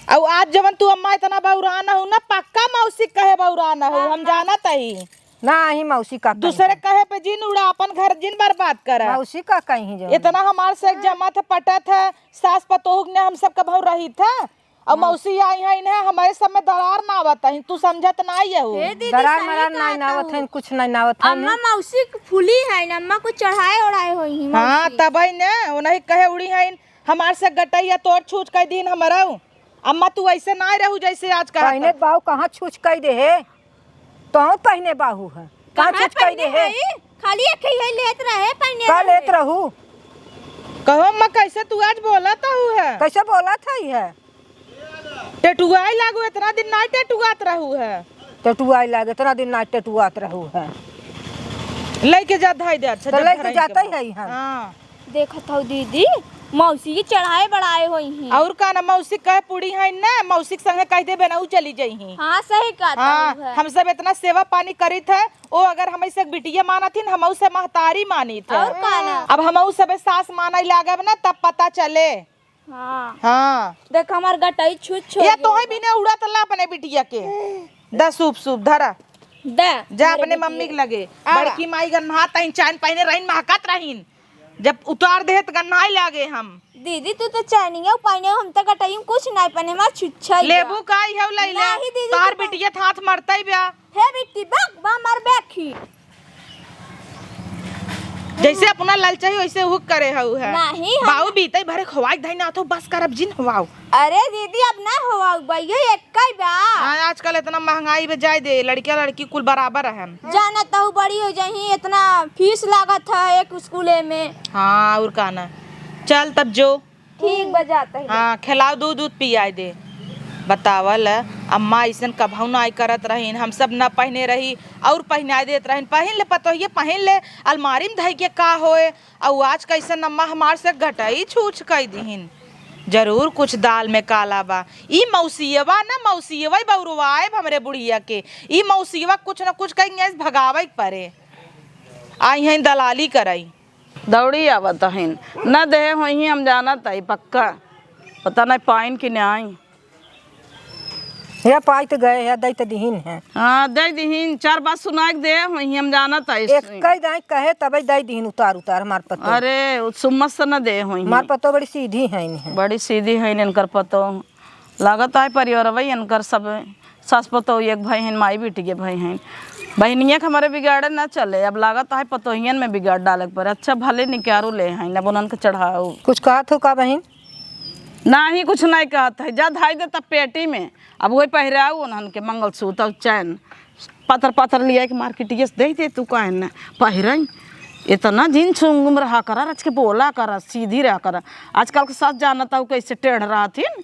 अउ आज जवन तू अम्मा इतना बौरान हउ न, पक्का मौसी कहे बौरान हउ, हम जानत ही। नाही मौसी का कही दूसरे है। कहे पे जिन उड़ा, अपन घर जिन बर्बाद करा। मौसी का कही जो इतना हमार से जमत है, पटत है, सास पतोह ने हम सब कभौ रहित है। अउर हाँ। मौसी आई है, इन्हें हमारे सब में दरार ना आवत है, तू समझत नाहीं है। हे दीदी, दरार सही मरार नाहीं कहत नावत हूँ। है, कुछ नाहीं नावत है अम्मा ने। मौसी फूली है ना, अम्मा को चढ़ाए ओढ़ाए होई है हाँ, मौसी। तबही ने, उन्हीं कहे उड़ी है, हमार से गटैया तोड़ छूछ कइ दीन हमरऊ। अम्मा, तू ऐसे नाहीं रहू जैसे आज कहत पहिने हऊ। बाऊ कहाँ छूछ कइ दे हे? तोहूँ पहिने बाहू है। कहाँ कहाँ छूछ कइ दे पहिने हे? हई? खाली एक ही है लेत रहे, पहिने का रहे। लेत रहू? कहो अम्मा, कैसे तू आज बोलत हऊ है? कैसे बोलत हई है? टेटुआई लागू, इतना दिन नाहीं टेटुआत रहू है। टेटुआई लागे, इतना दिन नाहीं टेटुआत रहू है। लइके जा धाई दे, अच्छा, तो जब लइके धराई के जाते बाद। ही हम। हाँ। देखत हऊ दीदी, मौसी के चढ़ाए बढ़ाए होई हैं। अउर का ना, मौसी कहे पूड़ी है ना, मौसी के संगे कह देबे ना, ऊ चली जइहीं। हाँ, सही कहत हाँ, हऊ है। हम सब इतना सेवा पानी करित है, ओ अगर हमई से बिटिया मानत हिन, हमऊ से महतारी मानित है। अउर का ना। अब हमऊ सबे सास मानइ लागब ना, तब पता चले। हाँ। हाँ। देख हमार गटई छूछ छोड़ ये तोहई बिने उड़त ला अपने बिटिया के। द सूप सूप धरा। द, जा धरे अपने बिटिया। मम्मी के लगे। आ। बड़की माई गन्हात तहिन, चैन पहिने रहिन, महकत रहिन। जब उतार देहे त गन्हाई लागे हम। दीदी, तू तो चैनिया पहिने, हम तो गटई में कुछ नाहीं पहिने, हमार छुच्छा ही लेबू बा। का इहउ लइले? नाहीं दीदी, तोहार तू बिटिया त हाथ मरतइ बा। हे बिट्टी, बक, बा मर बेखी। जैसे अपना ललचाही वैसे हुक करे हऊ है। नाहीं, हम बाऊ बीतई भरे खवाई धई ना तो बस करब जिन हवाऊ। अरे दीदी, अब ना हवाऊ बा, ये एक्कई बा। हाँ, आजकल इतना महंगाई बा, जाए दे, लड़किया लड़की कुल बराबर है। जानत हऊ बड़ी होइ जइहीं, इतना फीस लागत है एक स्कूले में। हाँ, अउर का ना। चल तब जो। ठीक बा, जात ही। हाँ, खिलाओ, दूध, दूध पियाए दे। बतावल, अम्मा अइसन कभऊ नाहीं करत रहिन, हम सब न पहिने रही अउर पहिनाए देत रहिन, पहिन ले पतोहिए, पहिन ले, अलमारी में धइ के का होए, अउ आज कइसन अम्मा हमार से गटई छूछ कइ दिहिन। जरूर कुछ दाल में काला बा। ई मौसियवा न, मौसियवा ही बउरवाएब हमरे बुढ़िया के। ई मौसियवा कुछ न कुछ कहिके भगावे के परे। आई हैं दलाली करई। दौड़ी आवत हइन, न देहे होइहीं, हम जानत हई पक्का। पता नहीं पाइन कि नाहीं। हे पाई त गए, हे दई त दिहिन है। हाँ, दई दिहिन, चार बात सुनाइ के दे, वही हम जानत है। एक कई दाई कहे तबे दई दिहिन उतार उतार हमार पतो। अरे, उ सुम्मत से न दे होई। हमार पतो बड़ी सीधी है इन्हें। बड़ी सीधी है इनकर पतो। लागत है परिवार वही इनकर सब सास पतो एक भाई हैं, माई बेटी के भाई हैं। बहिनिया के हमारे बिगाड़े न चले, अब लागत है पतोहियन में बिगाड़ डाले के पड़े। अच्छा भले निकारू ले हैं, अब उन्हन के चढ़ाऊ। कुछ कहत हो का बहिन? नाही, कुछ नाही कहत है। जा धाई दे तब पेटी में। अब वही पहिराऊ उन्हन के मंगलसूत्र और चैन। पातर पातर लिया के मार्केटिया से दे दे, तू काहे न पहिरई? इतना जिन सुंगुम रहा करा, रच के बोला करा, सीधी रहा करा। आजकल के सास जानत हूँ कैसे टेढ़ रहथिन।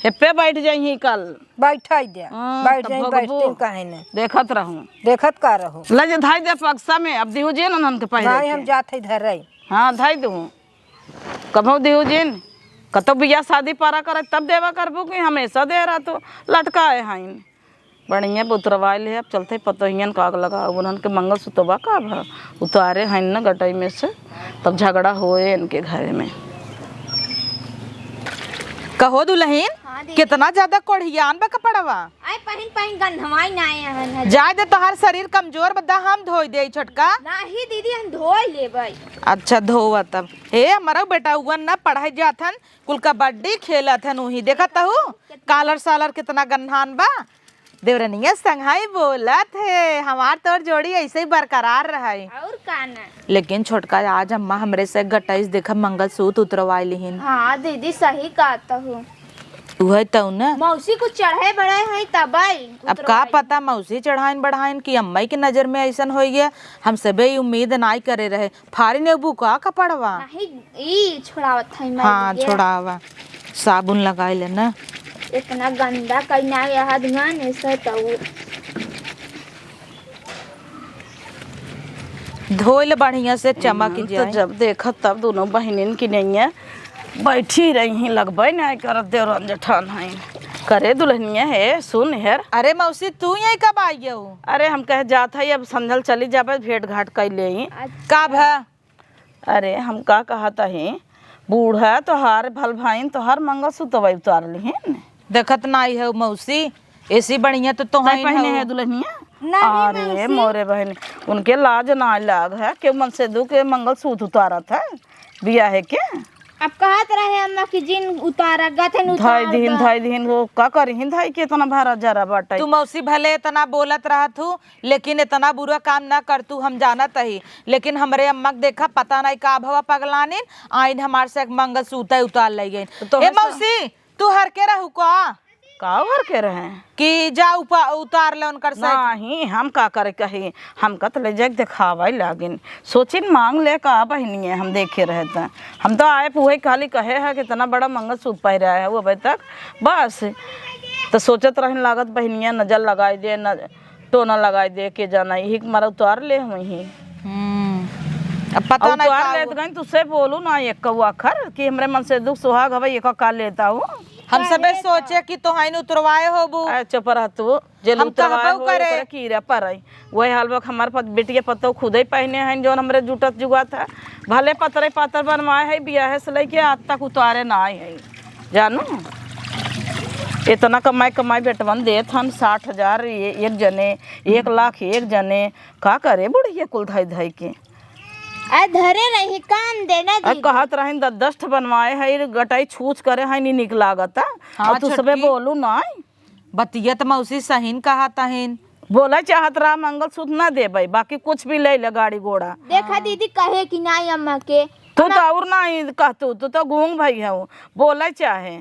हेप्पे बैठ जाइही कल। बैठाई दे। हाँ, बैठ तब जाइही, भोगबो। बैठती काहे न? देखत रहूँ। देखत का रहू? ले जे धाई दे बक्सा में, अब दिहू जे उन्हन के पहिरे भाई, हम के। जात है धरई। हाँ, धाई दूँ। कभो दिहू जिन, कतौ बियाह शादी पारा करे तब देवा करबू कि हमेशा दे रहा तू लटकाए हईन। बढ़िया उतरवाए ले, अब चलते पतोहियन का आग लगा, उन्हन के मंगलसूत्रवा का भा उतारे हईन न गटई में से, तब झगड़ा होए इनके घरे में। कहो दुलहिन, हाँ दीदी। कितना ज्यादा कोढ़ियान बा कपड़वा। आए पहिन पहिन गंधवाई ना आए हन। जाए दे, तोहार शरीर कमजोर बा, दा हम धोई दे छोटका। नाही दीदी, हम धोई लेबै। अच्छा धोवा तब। हे, हमरो बेटउवन न पढ़ाई जात हन, कुल कबड्डी खेलत हन, उही देखत हऊ, कालर सालर कितना गन्हान बा। देवरनिया संघाई बोलत हे, हमार तोर जोड़ी ऐसे ही बरकरार रहे। और का ना? लेकिन छोटका, आज अम्मा हमरे से गटइस, देखा मंगलसूत्र उतरवाई लिहिन। हाँ दीदी, सही कहत हऊ। उहे तउ न। मौसी कुछ चढ़े बढ़े हैं तबई अब का उतरवाई। पता मौसी चढ़ाइन बढ़ाइन कि अम्मई के नजर में ऐसन होइ गया, हम सबे ई उम्मीद नाई करे रहे। फारी नेबू का कपड़वा? नहीं, ई छोड़ावत है मैं हाँ, ये। छोड़ावा। साबुन लगाई ले ना। इतना गंदा कहीं ना यह धुआं ऐसे तो। धोइल बढ़िया से चमक हम्म, तो जाए। जब देखत तब दोनों बहिनिन की नैया बैठी रही हैं, लगबे नहीं करत देवरन जेठान हैं। करे दुल्हनिया हे, सुन हेर। अरे मौसी, तू यहीं कब आई हो? अरे हम कहे जात है, अब संझल चली जाबे, भेंट घाट कर ले। अच्छा। का भा? अरे हम का कहत ही, बूढ़ा तोहार भल भाइन तोहार मंगलसूत्र उतार लिहिन। देखत नाई है मौसी, ऐसी बढ़िया तो तोहाइन पहने है। है दुल्हनिया? नहीं अरे मौसी। मोरे बहन, उनके लाज ना लाग है, केहू मनसेधू के मंगलसूत्र उतारत है बियाहे के? अब कहत रहे अम्मा कि जिन उतारा, गथन धाई उतार दिहिन, दा। धाई दिहिन, वो का करिहिन धाई के इतना भारा जरा बाटे। तू मौसी भले इतना बोलत रहत हूँ, लेकिन इतना बुरा काम ना कर तू, हम जानत ही। लेकिन हमरे अम्मा के देखा पता नहीं का भवा पगलानिन, आइन हमार से एक मंगलसूत्र उतार ले गइन। तो ए तोहर सा- मौसी, तू हर के रहू का? का हर के रहे? कि जा उपा-, उतार ले उनकर से। नहीं, हम का करे कही, हम कत ले जाके देखावे लागिन। सोचिन मांग ले का बहिनिए, हम देखे रहे त। हम तो आए पुहे खाली कहे है कि इतना बड़ा मंगलसूत्र पहिरा है वो अबे तक। बस, तो सोचत रहन लागत बहिनिया नजर लगाई दे, न टोना लगाई दे, के जाना, यही के मारा उतार ले हम ही। हम्म। अब पता अब नहीं उतार का लेत हुआ। गइन, तुझसे बोलू ना एक कौआ अखर कि हमरे मनसेधू के सुहाग हवे, एक का लेता हूँ। हम सबे सोचे कि तोहाइन उतरवाए होबू। ए, चुप रह तू, जे हम उतरवाए कहबो हो, करे। ओकरे कीड़ा पड़े। वही हाल बा, हमार पत-, बेटिया पतोह खुदे पहने हैं, जौन हमरे जुटत जुगात है। भले पतरे पातर बनवाए है, बियाहे से लेके आज तक उतारे ना आए हैं, जानू। इतना कमाई, कमाई बेटवन देत हन, साठ हजार ये एक जने, एक लाख एक जने। का करे बुढ़िया कुल धई धई के। आ धरे रही, काम देना आ दीदी। कहत रहिन द-, दस ठे बनवाए है, गटाई छूछ करे है, नी निक लागत है। हाँ, और तू सबे छोटकी। बोलू नाई। बतिया त मौसी सहीन कहत हइन। बोले चाहत रहा मंगलसूत्र ना देबे, बाकी कुछ भी ले ले गाड़ी घोड़ा। देखा दीदी कहे कि नाई अम्मा के। तू तो अम्मा और नाई कहतू, तू तो गूंग भई हऊ, बोले चाहे।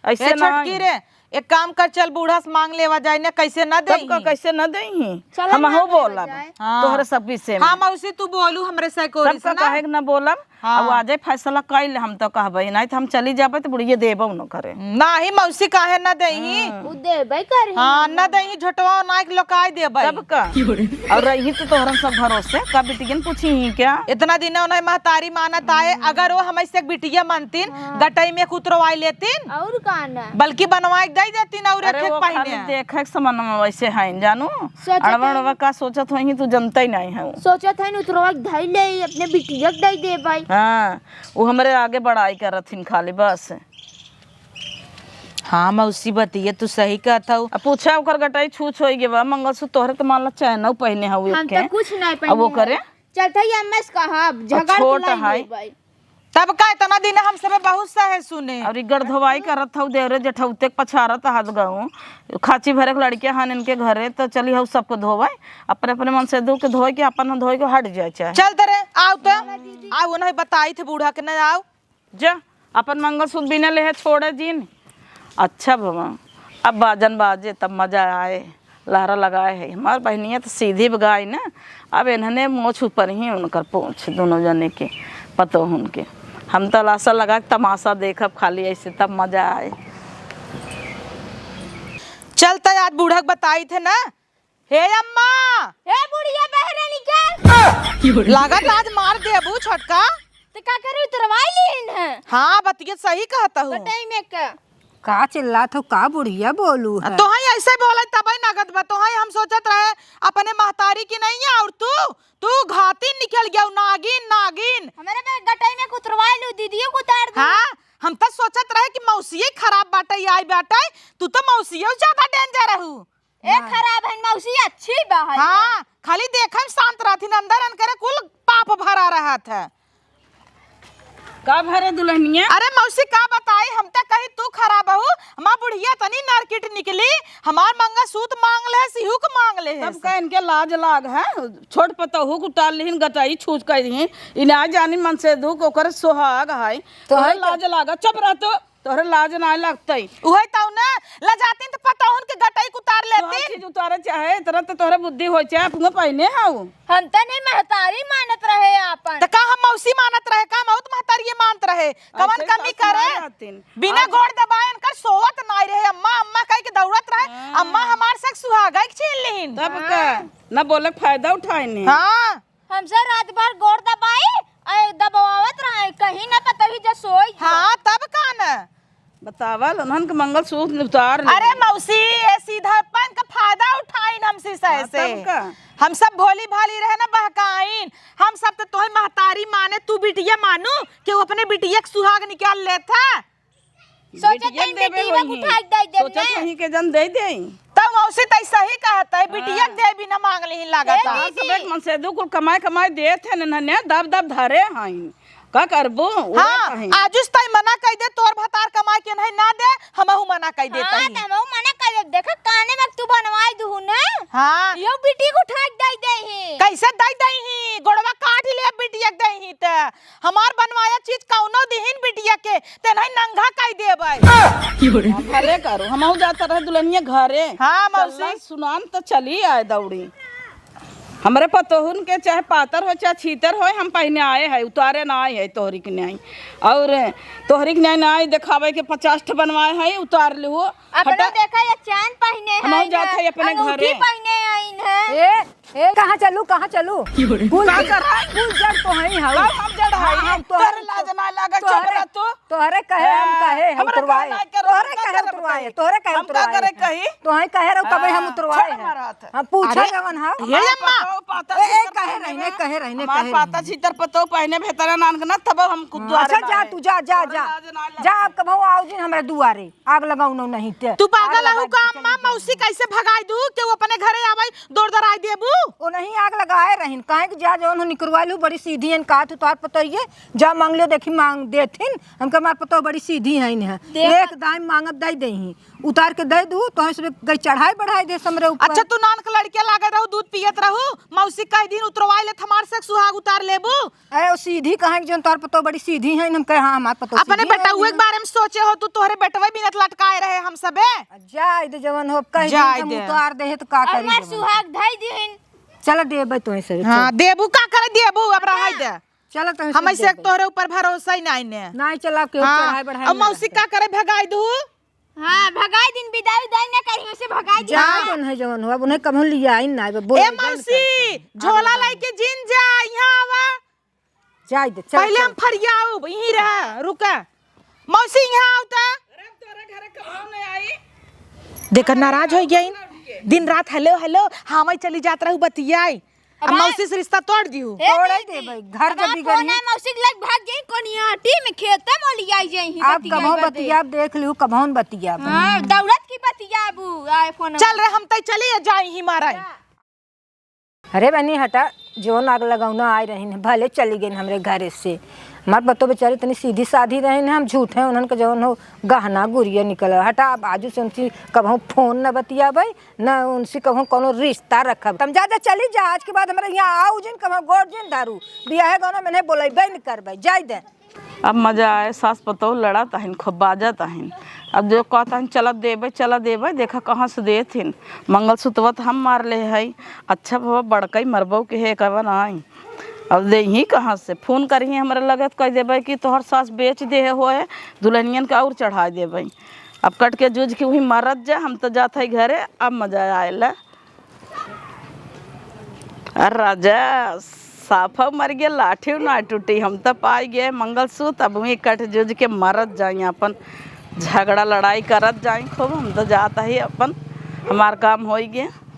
ऐसे ए ना छोटकी रे, एक काम कर, चल बूढ़ा से मांग लेवा जाए ना, कैसे ना तब का देही? कैसे ना देही? चल हम ना हो लेवा बोलब जाए। हाँ। तोहरे सब विषय में। हाँ मौसी, तू बोलू हमरे से कोरी तब से का ना। काहे के ना बोलब? हाँ। अब आजे फैसला कइल, हम तो कहबे, नहीं तो हम चली जाबे तो बुढ़िया देबो न करे। नाही मौसी, काहे ना देही? हाँ। उ देबे करी। हाँ, ना देही, झोटवा ना के लोकाई देबे। तब का? और रही तो तोहरन सब भरोसे, का बिटियन पूछी ही क्या? इतना दिन उन्हें महतारी मानत आए, अगर वो हमें से बिटिया मानतीन, हाँ। गटई में कुतरवाई लेतीन। और का ना? बल्कि बनवाए के दे देतीन और अरे एक एक वो खाली पहने। देखे के समन में वैसे हैं, जानू? सोचत अड़वा हैं। अड़वा का सोचत होई, तू जनते ही नहीं है। सोचत हैं, उतरवा के धई ले, अपने बिटिया के दे दे भाई। हाँ, वो हमरे आगे बड़ाई करत हिन खाली, बस। हाँ मौसी, बतिया तू सही कहत हऊ। अब पूछा, ओकर गटाई छूछ होई गे बा, मंगलसूत्र तोहरे तो मान ला चैनऊ पहिने हऊ हम एक तो ठे। कुछ नहीं अब वो पहने करे? हैं। चलते ही अम्मा से कहब, अब झगड़ के छोट नहीं है। लेबै। तब का, इतना दिन हम सबे बहुत सहे सुने। और ई गड़ धोवाई करत हऊ, देवरे जेठौते के पछारत हाथ गऊ। खाची भरे के लड़के हन इनके घरे, तो चली हऊ सबको धोवाई। अपने अपने मन से धो के धोए के, अपन धोए के हट जाए चाहे। चल तरे, आओ तो। आओ, उन्हें बताई थे बूढ़ा के, नहीं आओ। जा, अपन मंगलसूत्र बिना लेहे छोड़े जिन। अच्छा बाबा, अब बाजन बाजे तब मजा आए, लहरा लगाए है। हमार बहनिया तो सीधी बगाई ना, अब इन्हने मोछ ऊपर ही उनकर पूछ, दोनों जने के पतोहुन के। हम तो लासा लगा के तमाशा देखब खाली ऐसे, तब मजा आए। चल त आज बूढ़ा के बताई थे ना, हे अम्मा! हे बुढ़िया, बहरे निकल। लागत आज मार देबू छोटका। त का करू, उतरवाई लीन है। हाँ, बतिया सही कहत हऊ। गटई में का? का चिल्लात हो, का बुढ़िया बोलू है? तोहई ऐसे बोले तबई नगद बा। तोहई हम सोचत रहे अपने महतारी की नहीं है, और तू, तू घातिन निकल गया, नागिन, नागिन। हमारे में गटई में उतरवाई लू, दीदियों को उतार दू। हाँ, हम तो सोचत रहे कि मौसिये खराब बाटे, आई बाटे, तू तो मौसिये ज्यादा danger हऊ। ए, ना। खराब है मौसी, अच्छी बा है। हाँ, खाली देखे में शांत रहथिन, अंदर अनकरे कुल पाप भरा रहत है। का भरे दुल्हनिया? अरे मौसी का बताई, हम त कही तू खराब हऊ, हमार बुढ़िया तनी नरकिट निकली, हमार मंगलसूत्र मांग ले, सिहुक मांग ले। तब का इनके लाज लाग है, छोट पतोहू को उतार लिहिन, गटाई छूछ कर दिहिन, इन्हें जानी मन से दुख ओकर सुहाग है। तो तोहरे है लाज लाग, चुप रह तू। तोहरे लाज नाय लगतई। उहे तौ न, लजातिन त पतोहुन के गटई के उतार लेतिन। चीज उतारे चाहे, इतना त तोहरे बुद्धि होय चाहे, अपने पहिने हऊ। हम त नहीं महतारी मानत रहे आपन। त का हम मौसी मानत रहे, का हम औत महतारी मानत रहे? कवन ऐसे कमी सास करे? मार आतिन। बिना आज गोड़ दबाए इनकर सोवत नाय रहे, अम्मा, अम्मा कह के दौड़त रहे, हाँ। अम्मा हमार सक सुहागै के छीन लिहिन। तब का? हाँ। न बोले के फायदा उठाए ने। हाँ। हमसे रात भर गोड़ दबाई, अउ दबवावत रहे, कहीं ना पतोही जे सोई। हाँ, तब का न? बतावल, उन्हन के मंगलसूत्र उतार ले। अरे मौसी, ये सीधापन का फायदा उठाइन हमसे सहे हाँ, से। तब का? हम सब भोली भाली रहे ना बहकाइन, हम सब त तोहे महतारी माने, तू बिटिया मानू, कि वो अपने बिटिया के सुहाग निकाल लेत है। सोचत बिटिया हई देबे बेटिया वही। उठाई दे देब सोचत ने। वही के जन दे दे। तब मौसी तई सही कहत है, बिटिया हाँ। के देबी न मांग लिहिन लागत ए है। तोहार दीदी। सब एक मन से दू कुल कमाए कमाए देत है न, न, दब दब धरे हईन। का करबू? उहे हाँ, कहीं। आजुस तई मना कई दे, तोर भतार कमाए के नहीं ना दे, हमहू मना कई देत हाँ, हई। त हमहू मना कई दे। देखा काने में तू बनवाई दुहु ने। हाँ। यो बिटी को उठाई दे दे ही। कैसे दे दे ही? गोड़वा काट ले बिटिया के दे ही त। हमार बनवाया चीज कौनो दिहिन बिटिया के, ते नहीं नंगा कई देबै। भले करो, हमहू जात रहे दुल्हनिया घरे। हाँ, मौसी। चलना सुनान त चली आए दौड़ी। हमरे पतोहुन के चाहे पातर हो, चाहे छीतर हो, हम पहिने आए हैं, उतारे ना आए हैं तोहरी के न्याय। और तोहरी के न्याय ना आए, देखावे के पचास ठे बनवाए हैं, उतार लिहो। अपने हटा। देखा, ये चैन पहिने हमहू हैं जात ना, है अपने अंगूठी घरे। पहिने आइन है। ए, ए, कहाँ चलू, कहाँ चलू? कुल का कर रहा है? कुल जड़ तोहई हऊ। का हम जड़ हई? हाँ, हाँ, तोहरे, तोहरे लाज ना लागे, चुप तोहरे, रह तू। तोहरे कहे हम हाँ, कहे, हम हमरा उतरवाए। का ना करो, तोहरे हम का कहे करब उतरवाए, कही? तोहरे कहे हम का उतरवाए। करे कही? तोहई कहे रहू, कबे हम हाँ, उतरवाए छोड़ हैं। हमारा हाथ। हम पूछा अरे, जवन हऊ। हे अम्मा। पतोह पाता ए, ए, छीतर कहे पहने रही, नहीं में। कहे रही, नहीं हमार कहे रही। पाता छीतर पतोह पहने भेतरा नान के ना, तब हम कुछ हाँ। द्वारे अच्छा, जा बाहर। तू, जा, जा, तोहरे जा। लाज ना लगे। जा, अब कबहू आओ जिन हमरे दुआरे। आग लगाऊ न नहीं ते। तू पागल आग हऊ लगा का के अम्मा? चली मौसी जाई। कैसे भगाई दू? केहू अपने घरे आवै, दौड़ दौड़ाई देबू? ओ नहीं, आग लगाए रहिन, काहे कि जा जवन हो निकरवाइल हू, बड़ी सीधी हन, का तू तोहार पतोहिए, जा मांग लियो, देखी मांग देथिन, हमके हमार पतोह बड़ी सीधी हइन है, देख। एक दाई मांगत दई देही, उतार के दे दू, तोहे सब गई चढ़ाई बढ़ाई दे हमरे ऊपर। अच्छा, तू नान के लड़के लागे रहू, दूध पियत रहू, मौसी कह दिन उतरवाई लेत हमार से सुहाग उतार लेबू। अरे, वो सीधी कहे कि जौन तोहर पतोह बड़ी सीधी है, हम कहे, हाँ, हमार पतोह अपने सीधी है, बेटउए के बारे में सोचे हो, तू तोहरे बेटवे बिनत लटकाए रहे हम सबे। जाए दे, जवन हो, कह जाए दिन हम दे। उतार दे, तो का और करी हमार जवन? सुहाग धई दिहिन। चल देबे तोहे से, हाँ, चल। देबू का करे देबू, अब रहाई दे। चल तोहे हम से ऐसे देबे। तोहरे ऊपर भरोसा ही नहीं ने। नहीं चला के हाँ, चढ़ाई बढ़ाई अब ना मौसी रहते। का करे भगाई दू? हाँ, भगाई दिन, बिदाई उदाई ना करी, उसे भगाई दिन। जा हाँ। जौन है जवन हो, अब उन्हें कबहूँ लिया ही ना, बोल ए जाए ना मौसी, करी। झोला आवे लेके जिन जा, यहाँ आवा। जाए दे, चल, पहले चल। हम फरियाउब, यहीं रह, रुका। मौसी, यहाँ आओ त। अरे, तोरे घरे कबहूँ नहीं आई। देखा, नाराज हो गई। दिन रात हेलो, हेलो, हाँ, मैं चली जात रहू बतियाई। अब मौसी से रिश्ता तोड़ दिहू। ए तोड़े दीदी, देबै, घर अब जब आप बिगड़ी। फोन है, मौसी के लग भाग जाई, कोनिया टीम खेते मोली आई जाई ही, अब बतियाई कबहूँ बदे। बतियाब, देख लिहू, कबहूँ बतियाब। हाँ, दौलत की बतियाबू, आए फोन। चल रे, हम तई चली जाई ही मारा। अरे बहनी हटा, जौन आग लगौना आए रहिन, भले चली गइन हमरे घरे से। हमार पतो बेचारी तनी सीधी साधी रहिन, हम झूठे उन्हन के जौन हो गहना गुरिया निकल। हटा, अब आजू से उनसे कबहूँ फोन न बतियाबै, न उनसे कबहूँ कौनो रिश्ता रखब। तुम जा, जा, चली जा, आज के बाद हमरा यहाँ आउ जिन, कबहूँ गोड़ जिन धरू, बियाहे गौना में नहीं बोलैबै न करबै, जाय दे। अब मजा आए, सास पतोह लड़त अहिन, खूब बाजत अहिन। अब जो कहत अहिन, "चला देबै, चला देबै", देखा कहाँ से देत हिन। मंगलसूत्रवा त हम मार ले हई। अच्छा बाबा, बड़कई मरबो के है, कहवन आई। अब देही कहाँ से? फोन करिही हमरा लगे त कह देबै कि तोहर सास बेच दे होए, दुल्हनियन के और चढ़ा देबै। अब कट के जूझ के वही मरत जा, हम तो जात हई घरे। अब मजा आएला। अरे राजा, साफा मर गया, लाठी ना टूटी। हम तो पाई गए मंगलसूत्र, अब वहीं कट जुज के मरत जाई, अपन झगड़ा लड़ाई करत जाई खूब। हम तो जात ही अपन, हमार काम होई गए।